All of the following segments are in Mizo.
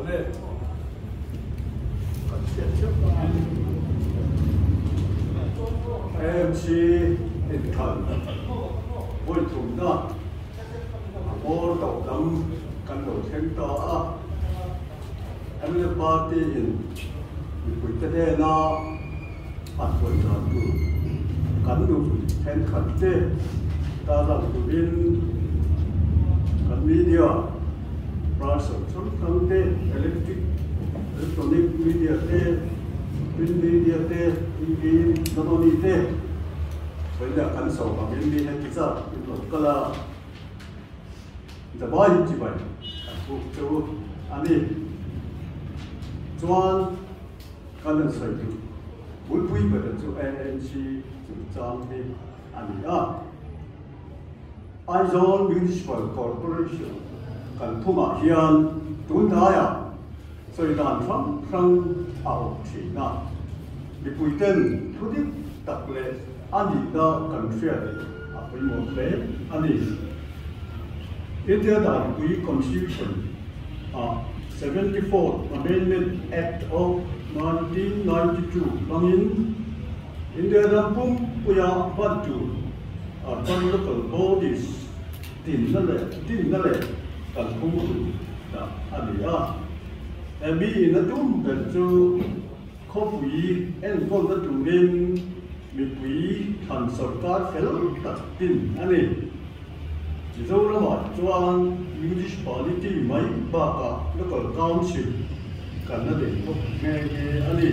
Awle, kan hriat theuh angin AMC inthlan vawi thumna a hmawr tawh lam kan lo thleng ta a. Mnf party in mipuite hnena an hawi dan tur kan duh thenkhat te tarlang turin kan media person hrang hrang te, electric, electronic media te, print media te, TV, Zanoni te sawiah kan sawm angin mi heti zat in rawn kal a. Dabai chibai kan puk che u a ni. Chuan kan rawn sawi duh bulpui ber chu ANC chungchang hi a ni a. Aizawl Municipal Corporation kan phungah hian tun hnaiah sawi dan hrang hrang a awm thin a. Mipuiten thu dik tak leh a nihna kan hriat a pawimawh hle a ni. India Danpui Constitution ah 74th Amendment Act of 1992 hmangin India ram pumpuia hman tur Urban Local Bodies dinna leh dinna leh kalphung tur dah a ni a. He mi in a tum ber chu Khawpui enkawlna turin mipui thlan sorkar fel tak din a ni. Mizoramah chuan Municipality mai bakah Local Council kan la nei bawk nghe nghe a ni.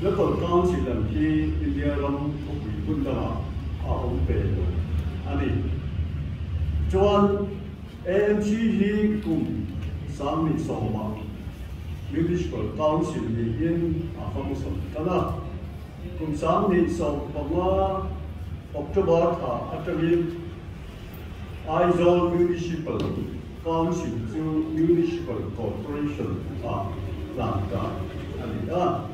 Local Council ang hi India ram khawpui hmun dangah a awm ve lo a ni. Chuan AMC hi kum 2010-ah Municipal Council niin a function tan a. Kum 2015 October thla atangin Aizawl Municipal Council chu Municipal Corporation ah hlan ta a ni a.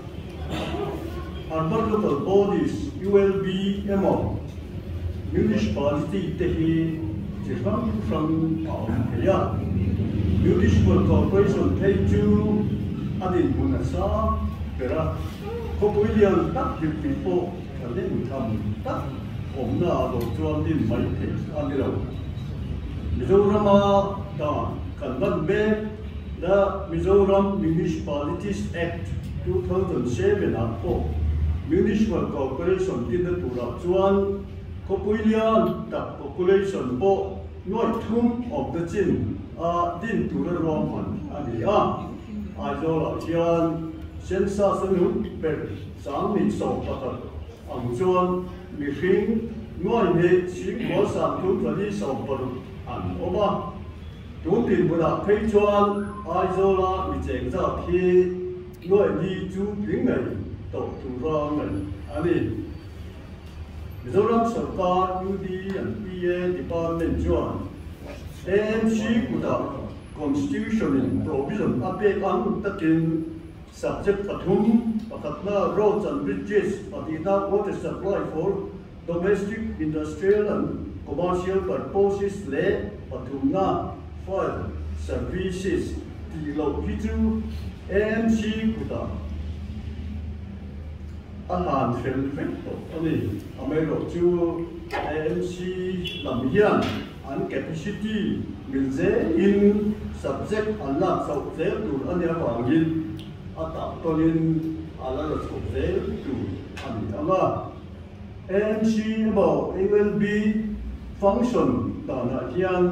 Urban Local Bodies, ULB, emaw Municipality te hi chi hrang hrang a awm thei a. Municipal Corporation phei chu a dinhmun a sang ber a, khawpui lian tak mipui pawh thahnem tham tak awmna ah lo chuan din mai theih a ni lo. Mizorama dan kan ban mek The Mizoram Municipalities Act 2007 ah pawh Municipal Corporation dinna turah chuan khawpui lian tak population pawh nuaih thum awmna chin a din tura ruahman a ni a. Aizawlah hian census a nung ber 10,011 ang chuan mihring nuaih hnih 9,336 an awm a. Tun dinhmunah phei chuan Aizawla mi cheng zat hi nuaih ni chu tling ngei tawh tura ngaih a ni. Mizoram sorkar UD and PA Department chuan AMC kutah Constitution-in provision a pek ang takin subject pathum, pakhatna Roads and Bridges, pahnihna Water Supply for Domestic, Industrial and Commercial Purposes leh pathumna Fire Services tih loh hi chu AMC kutah a hlan fel vek tawh a ni. Amaherawhchu AMC lam hian an capacity mil zelin subject an lak chhoh zel tur a nih avangin a tah tawnin a la la chhoh zel tur a ni ang a. AMC emaw ALB function danah hian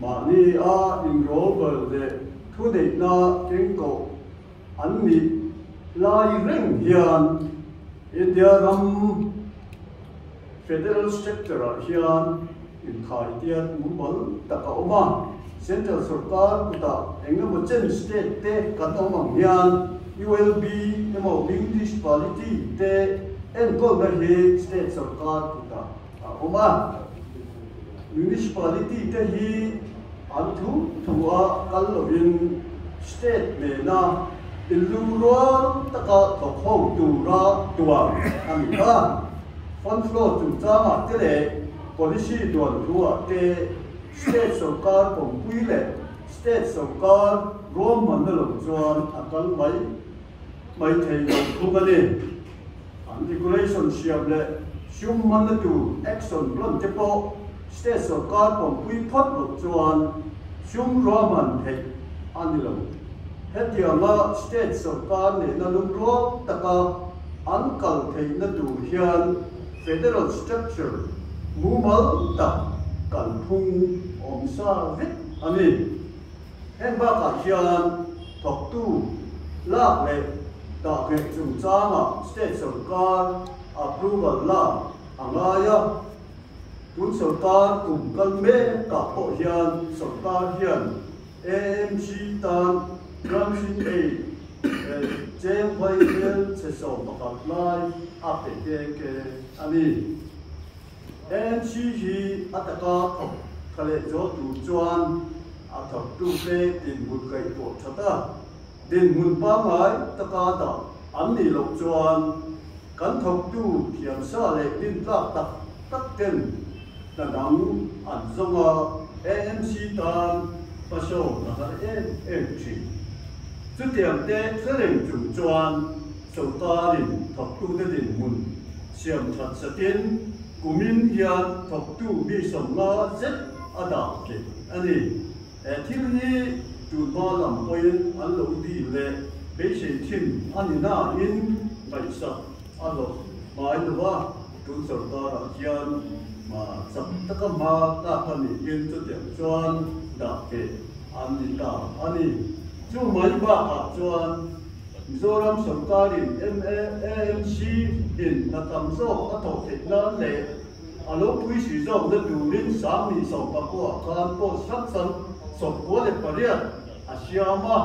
mahni a inrawlbal leh thuneihna kengkawh an nih lai reng hian India ram federal structure-ah hian inkhaitiat mumal tak a awm a. Central sorkar kutah eng emaw chen state te kan awm ang hian ULB emaw municipality te enkawlna hi state sorkar kutah a awm a. Municipality te hi an thu thu a kal lovin state nena inlungrual taka thawk ho tura tuam a ni a. Fund flow chungchangah te leh policy duan thuah te State sorkar pawmpui leh State sorkar ruahmanna lo chuan a kal mai mai thei lo thung a ni. An regulation siam leh sum hmanna tur action plan te pawh state sorkar pawmpui phawt loh chuan sum ruahman theih a ni lo. Hetianga state sorkar nena lungrual taka an kal theihna tur hian federal structure mumal tak kalphung awm sa vek a ni. Heng bakah hian thawktu lak leh dah ngheh chungchangah state sorkar approval lak a ngai a. Tun sorkar kum kal mekah pawh hian sorkar hian AMC tan grant-in aid cheng vai hmel chhe 11 lai a pe ke ke a ni. AMC hi a taka thawk tha leh zual tur chuan a thawktute dinhmun kaihtuah that a, dinhmun pangngai taka dah an nih loh chuan kan thawktu thiamsa leh rintlak tak tak ten hna dang an zawng a, AMC tan passion a har em em thin. Chutiang te hre reng chung chuan sorkarin thawktute dinhmun siam that satin kumin hian thawktu mi 50 zet a dah theih a ni. He thil hi tunhma lam pawhin an lo dil leh beisei thin a ni nain ngaihsak a hlawh ngai lo a, tun sorkarah hian chak taka hma lak a niin chutiang chuan dah theih an ni ta a ni. Chu mai bakah chuan Mizoram sorkarin MAMC in hna tam zawk a thawh theih nan leh a lo pui si zawkna turin 2019 ah khan post hrang hrang 98 a siam a,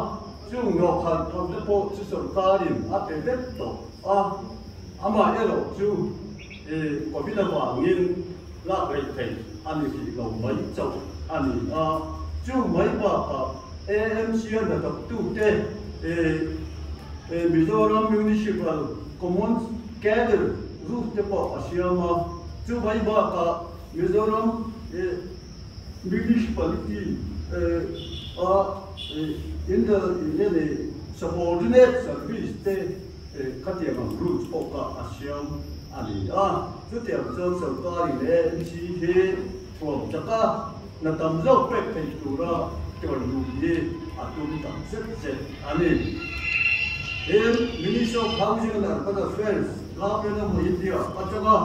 chung nawhkhalh thawhna pawh chu sorkarin a pe vek tawh a, amaherawh chu Covid avangin lak rei theih a ni rih lo mai chauh a ni a, chu mai bakah AMC a hnathawktute Mizoram Municipal Common Cadre Rules te pawh a siam a, chu mai bakah Mizoram Municipality a Subordinate Service te Khatiang ang rules pawh kha a siam a ni a, chutiang chuan sorkarin AMC hi thuam chak a, hna tam zawk pek thei tura tuanluh hi a tum tak zet zet a ni. Tin, Ministry of Housing and Urban Affairs, Government of India atanga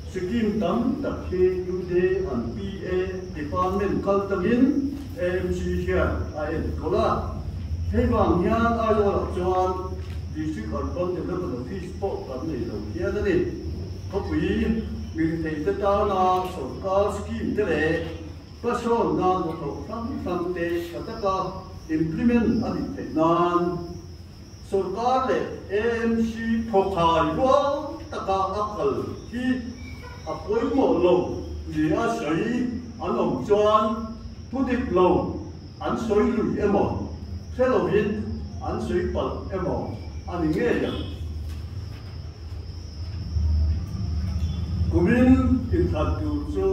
scheme tam tak hi UDA and PA department kal tangin AMC hian a enkawl a. Hei vang hian Aizawlah chuan District Urban Development Office pawh kan nei lo hian a ni. Khawpui mirtheite tana sorkar scheme te leh hmasawn nan hnathawh hrang hrang te tha taka implement a nih theih nan sorkar leh AMC thawkhai rual taka a kal hi a pawimawh lo nia sawi an awm chuan thu dik lo an sawi lui emaw hre lovin an sawi palh emaw a ni ngei ang. Kumin inthlan tur chu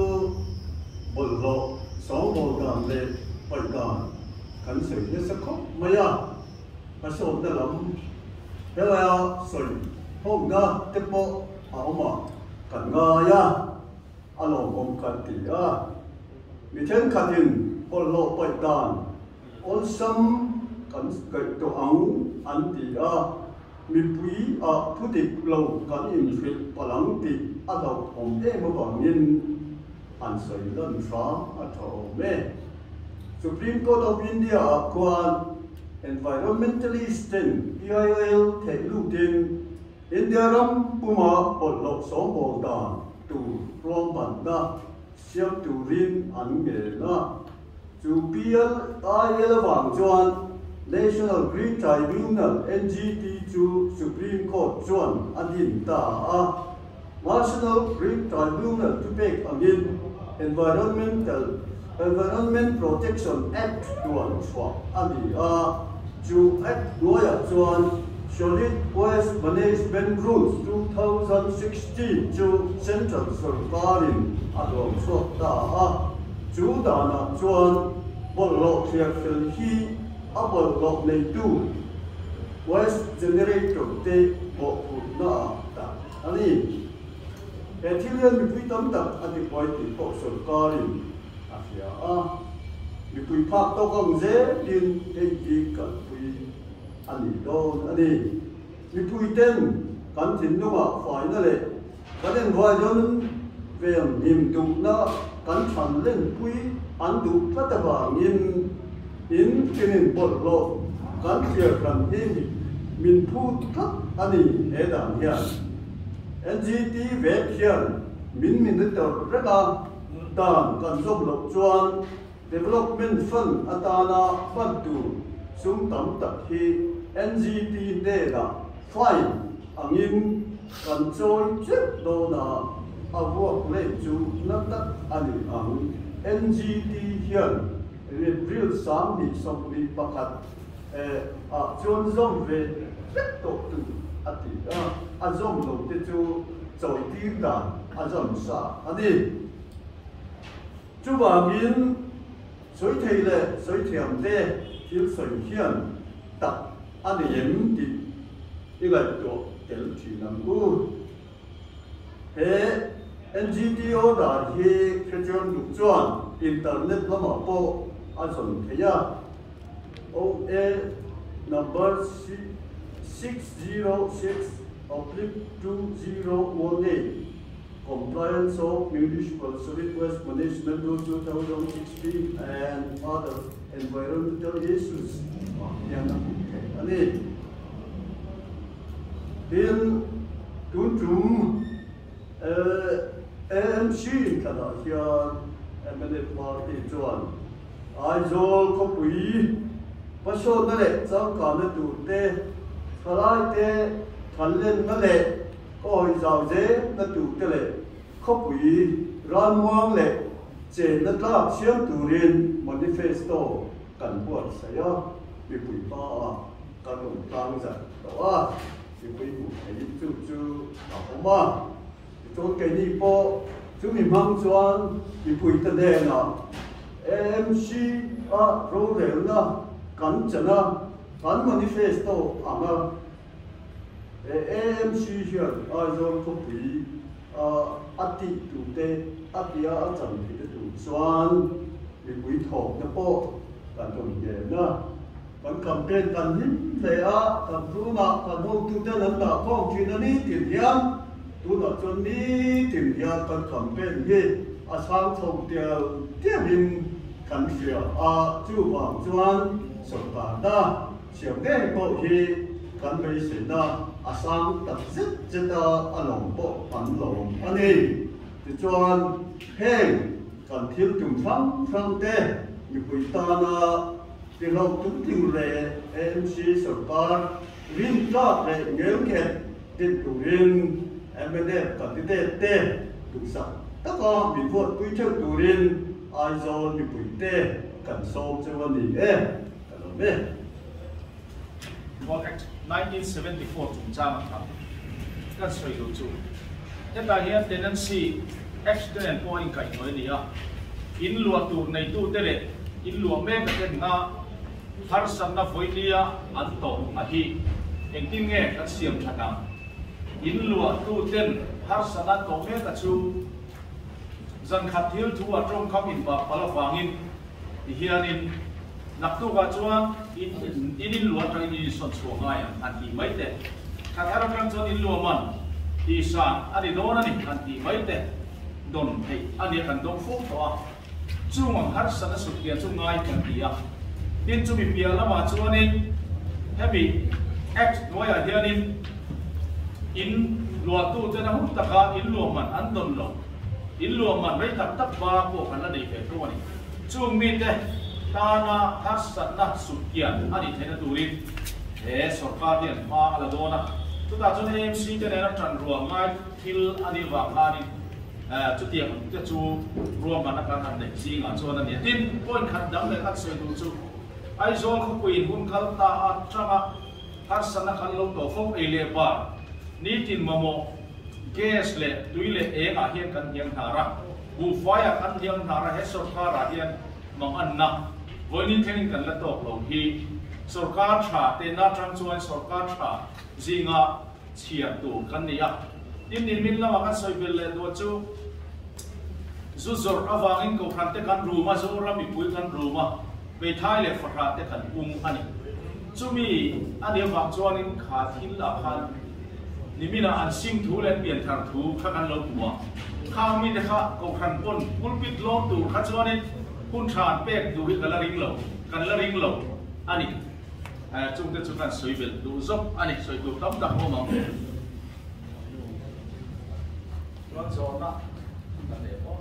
bawlhhlawh sawngbawl dan leh paih dan kan sawi nasa khawp mai a, hmasawnna lam helaia sawi hlawkna te pawh a awm a, kan ngai a. A lawmawm kan ti a, mi thenkhatin bawlhhlawh paih dan awlsam kan ngaihtuah ang an ti a, mipui ah thu dik lo kan inhrilh palh ang tih a hlauhawm em avangin an sawi lan hram a tha awm e. Supreme Court of India ah khuan Environmentalist ten PIL theih lutin India ram puma bawlhhlawh sawngbawl dan tur ruahmanna siam turin an ngen a. Chu PIL avang chuan National Green Tribunal, NGT, chu Supreme Court chuan a din ta a. National Green Tribunal thupek angin Environmental Environment Protection Act tuan chhuah a ni a, chu Act hnuaiah chuan Solid Waste Management Rules 2016 chu Central sorkarin a duang chhuak ta a, chu danah chuan. Bawlhhlawh thliar fel hi a bawlhhlawh neitu waste generator te mawhphurhna ah dah a ni. He thil hian mipui tam tak a tibuai tih pawh sorkarin a hria a, mipui phak tawk ang zelin hei hi kalpui a ni dawn a ni. Mipuiten kan thinlungah faina leh kan environment veng hlim duhna kan thlan lenpui an duh tlat avangin in tinin bawlhhlawh kan thliar hran hi min phut tlat a ni he dan hian. NGT vek hian min monitor reng a, dan kan zawm loh chuan Development Fund atana hman tur sum tam tak hi NGT hnenah fine angin kan chawi teuh dawn a, a vuak leh chu na tak a ni ang. NGT hian April 2021 ah chuan zawm ve vek tawh tur a ti a, a zawm lo te chu chawi tir dan a zawm sa a ni. Chuvangin, sawi thei leh sawi thiam te thil sawi hian tak a ni em tih i ngaihtuah tel thin ang u. He NGTO dan hi hrechiang duh chuan internet lamah pawh a zawn thei a, OA number 606/2018. Compliance of Municipal Solid Waste Management Rule 2016 and other environmental issues ah hian a hmuh theih a ni. Tin, tun tum AMC inthlanah hian mnf party chuan Aizawl khawpui hmasawnna leh changkanna tur te, thalaite thanlenna leh Ka hawi zau zel na tur te leh khawpui ralmuang leh chenna tlak siam turin manifesto kan buatsaih a, mipui hmaah kan rawn tlang zat tawh a, mipui hmuh theihin chu chu a awm a. Tichuan keini pawh chumi hmang chuan mipuite hnenah AMC a rorelna kan chan a, kan manifesto anga He AMC hian Aizawl khawpui a a tih tur te a tia a chan theih te tur chuan mipui thawkna pawh kan rawn nghen a. Kan campaign kan hlim hle a, kan tunah kan hotuten an dah khawm thin a ni tin hian tunah chuan nitin hian kan campaign hi a sang chho tial tialin kan hria a, chuvang chuan sawrkarna Siam ngei pawh hi kan beiseina a sang tak zet zet a, a lawm pawh kan lawm a ni. Tichuan, heng kan thil tum hrang hrang te mipui tana tihloh tum tling leh AMC sawrkar rintlak leh ngelnghet din turin mnf candidate te duhsak taka min vote pui theuh turin Aizawl mipui te kan sawm cheu a ni e. Ka lo ve. Gold Act 1974 chungchang a thang kan sawi duh chu hetah hian Tenancy Act te nen pawh a inkaihhnawih a ni a, in luah tur neitute leh in luah mek a ten nga harsatna vawinia an tawh a hi engtin nge kan siam that ang? In luahtu ten harsatna an tawh mek a chu zan khat thil thu a tawngkam inbakpal avangin Ti hianin, Naktukah chuan in in inluah atangin in insawn chhuah ngai ang han tih mai te, thla thar atang chuan inluah man tih san a ni dawn a ni han tih mai te dawn theih a nia kan dawng fo tawh a. Chung ang harsatna sut pian chu ngai kan ti a. Tin, chumi piah lamah chuanin hemi Act hnuaiah hianin in luahtuten a hun taka inluah man an dawn lo. In luah man rei tak tak ba pawh kan la nei ve tho a ni. Chung mite tana harsatna sutkian a nih theihna turin he sorkar hian hma a la dawn a. Chutah chuan AMC te nena tan ruah ngai thil a nih vang khanin chutiang te chu ruahmanna kan han neih zingah chuan a ni a. Tin, point khat dang leh kan sawi duh chu Aizawl khawpuiin hun kal ta atanga harsatna kan lo tawh fo ei leh bar nitin mamawh Gas leh tui leh eng ah hian kan hniang hnar a, buhfai ah kan hniang hnar a, he sawrkar ah hian mang anna Vawiin thlengin kan la tawk lo hi sorkar tha tehna atang chuan sorkar tha zinga chhiar tur kan ni a. Tin, nimin lama kan sawi belh leh duah chu zu zawrh avangin kohhran te kan rum a, Zoram mipui kan rum a, hmeithai leh fahrah te kan pung a ni. Chumi a nih avang chuanin kha thil ah khan niminah an sim thu leh an pianthar thu kha kan lo hmu a. Khang mite kha kohhran pawn pulpit lawm tur kha chuanin hun tha an pek duh hi ka la ring lo, kan la ring lo a ni. Chungte chu kan sawi belh duh zawk a ni, sawi tur tam tak a awm ang. Chuan zawhna kan nei maw?